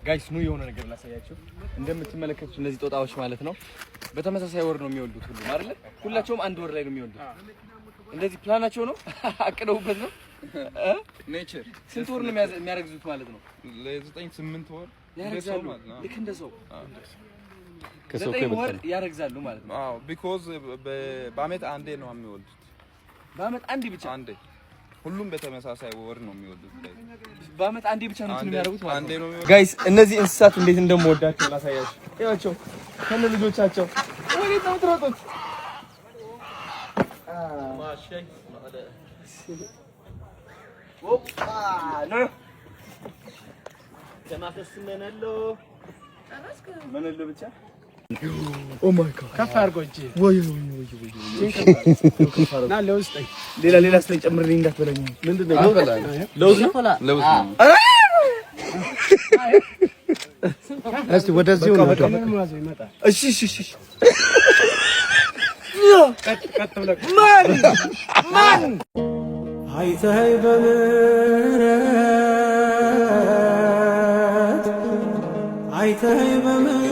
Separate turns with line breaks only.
Guys፣ ኑ የሆነ ነገር ላሳያችሁ። እንደምትመለከቱት እነዚህ ጦጣዎች ማለት ነው በተመሳሳይ ወር ነው የሚወልዱት ሁሉም አይደለ? ሁላቸውም አንድ ወር ላይ ነው የሚወልዱት። እንደዚህ ፕላናቸው ነው፣ አቅደውበት ነው።
Nature።
ስንት ወር ነው የሚያረግዙት ማለት ነው?
ለ9 8 ወር እንደ ሰው
ያረግዛሉ።
ማለት ነው።
ልክ እንደ ሰው።
ከሰው እኮ
9 ወር
ይበልጣል።
ያረግዛሉ ማለት ነው።
አዎ፣ because በአመት አንዴ ነው የሚወልዱት።
በአመት አንዴ ብቻ?
አንዴ። ሁሉም በተመሳሳይ ወር ነው የሚወልዱት።
በአመት አንዴ ብቻ ነው እንትን የሚያደርጉት ማለት
አንዴ
ነው።
ነው የሚወልዱት።
Guys፣ እነዚህ እንስሳት እንዴት እንደምወዳቸው ላሳያችሁ። እያቸው ከነ ልጆቻቸው። ወዴት ነው የምትሮጡት? ኦፓ ነው መነሎ መነሎ ብቻ። Oh my God!
ከፍ አድርጎ እጅ
ወይ ወይ ወይ ወይ!
ና ለውዝ ጠይ።
ሌላ ሌላ ስጠኝ፣ ጨምርልኝ እንዳትበለኝ። ምንድን ነው? ለውዝ ነው?
ለውዝ ነው።
እስቲ ወደዚሁ ነው።
ምንም ያዘው ይመጣል።
እሺ።
ቀጥ ቀጥ ብለህ
ማን ማን?
አይተኸኝ በምሕረት፣ አይተኸኝ በምሕረት።